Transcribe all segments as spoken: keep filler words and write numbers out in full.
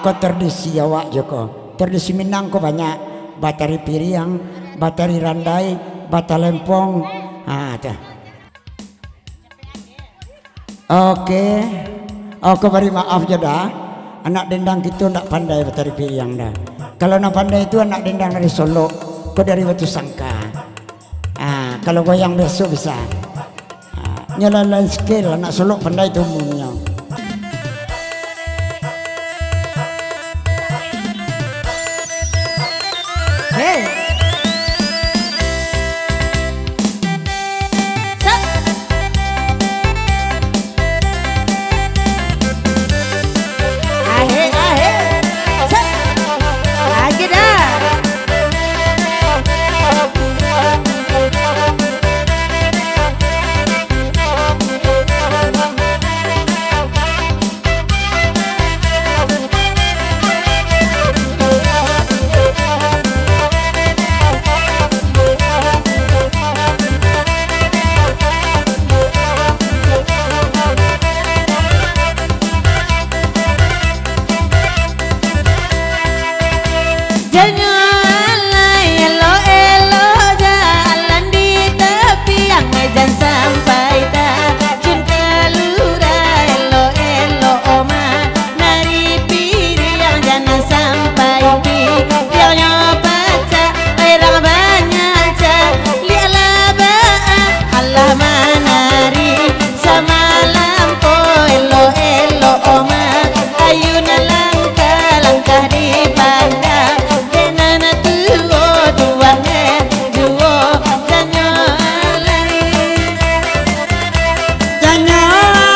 Ko tradisi awak jo ko. Tradisi Minang ko banyak. Batari piriang, batari randai, batalempong. Ha, tu. Oke. Oh, ko bari maaf jo dah. Anak dendang kito ndak pandai batari piriang dah. Kalau nan pandai tu anak dendang dari Solok, ko dari Batu Sangka. Ah, kalau goyang biaso bisa. Ah, nyo lain-lain skill, anak Solok pandai tu umuanyo. Hei. Sat. Ahe, ahe. Sat. Lagi dah. Janyo alai elok-elok jalan di tapi ang jan sampai tajun kalura elok-elok oma. Nari piriang jan sampai piriangnyo pacah. Urang banyak caliak lah baa alah manari. Samalam ko elok-elok oma, ayun langkah-langkah di banda. Dek nan tuo tuan den juo, janyo alai. Janyo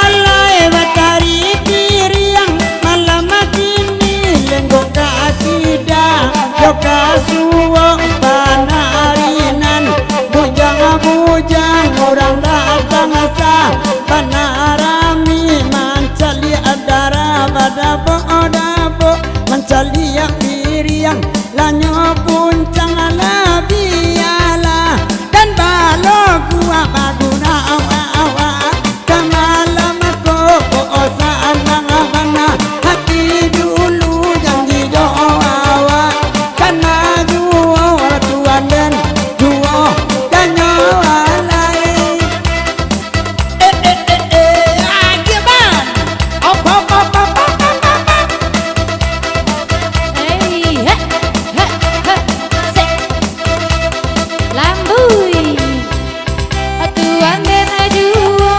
alai batari piriang, malam kini lenggok ka kida, jo ka suok panarinan. Bujang-bujang urang datang sabana rami, mancaliak darah badabok-dabok, mancaliak piriang, lanyo puncang labialah, dan baloguak baguna awak-awak. Ka malam ko, ko sanang bana, hati dulu janji jo awak, kana juo tuan den, juo danyo alai. Eh, eh, eh, eh, agiah, Bang. Op, op, op. Hei, hek, hek, hek, sek. Lambui. Tuan den juo,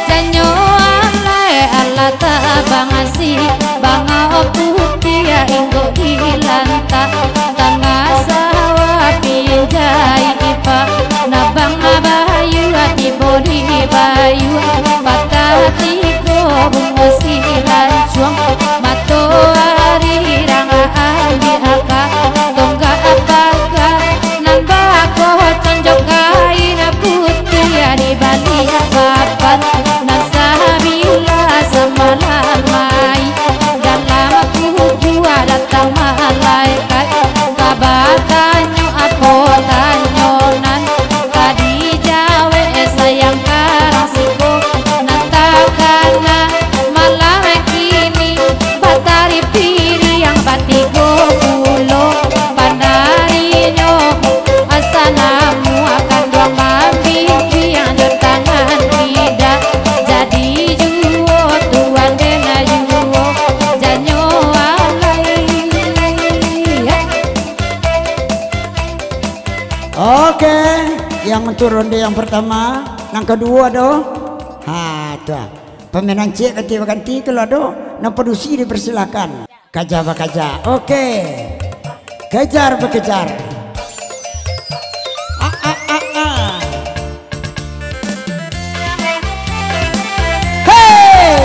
janyo alai alah tabang asi, bangau putiah inggok di lantak, tangah sawah pinjai ipak, nabang bayu tibo di bayu, patah tigo bungo silancuang, matoari rangaan di aka, tonggak paga nan bakoh tonjok kain putiah di baliak papan, nan sabila samalam mai dalam kubua datang malaikat, ka batanyo apo tanyo nan ka dijawek sayang karang siko, nan takana malam kini, batari piriang batigo pulo, panarinyo asa namuah kanduang mambimbiang jo tangan kida, jadi juo tuan den juo, janyo alai. Oke, yang untuk ronde yang pertama, yang kedua doh. Ha, tu. Pemainan ciek ganti baganti, kalau ado nan padusi dipersilakan. Kaja bakaja. Oke. Kejar bakejar. Ah, ah, ah, ah. Hei!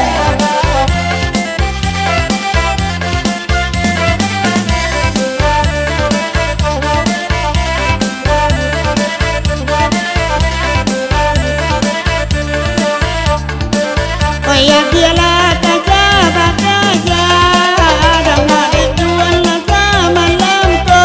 Oya bialah kaja bakaja, danga dek tuan lah samalam ko.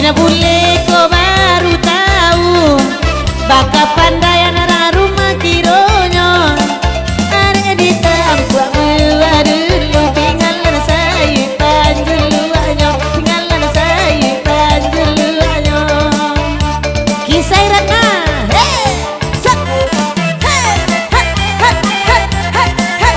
Buleh ko baru tahu, bakapandaian urang rumah kironyo. Arek di tampuak buah dulu, tinggalan sayuik panjuluaknyo, tinggalan sayuik panjuluaknyo. Kisah Ratna, hei! Set! Hei! Hei! Hei! Hei! Hei! Hei!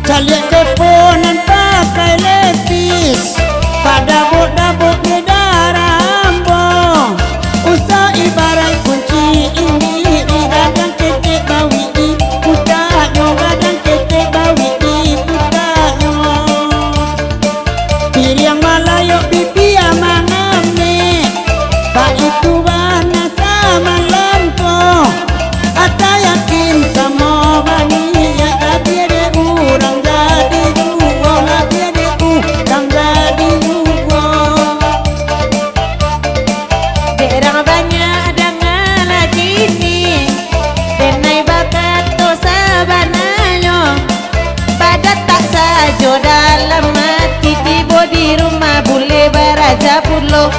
Caliak depo nan pakai lepis, padabok-dabok di darah ambo. Usah ibarat kunci indik, di gadang ketek bawik di putaknyo, gadang ketek bawik di putaknyo. Piriang malayok, bibia mangamek, baitu bana samalam ko. Ata yakin samo baniaik, labiah dek urang jadi juo, labiah dek urang jadi juo. Dek urang banyak danga lagi ni, denai bakato sabananyo. Badatak sajo dalam ati, tibo di rumah buleh baraja pulo.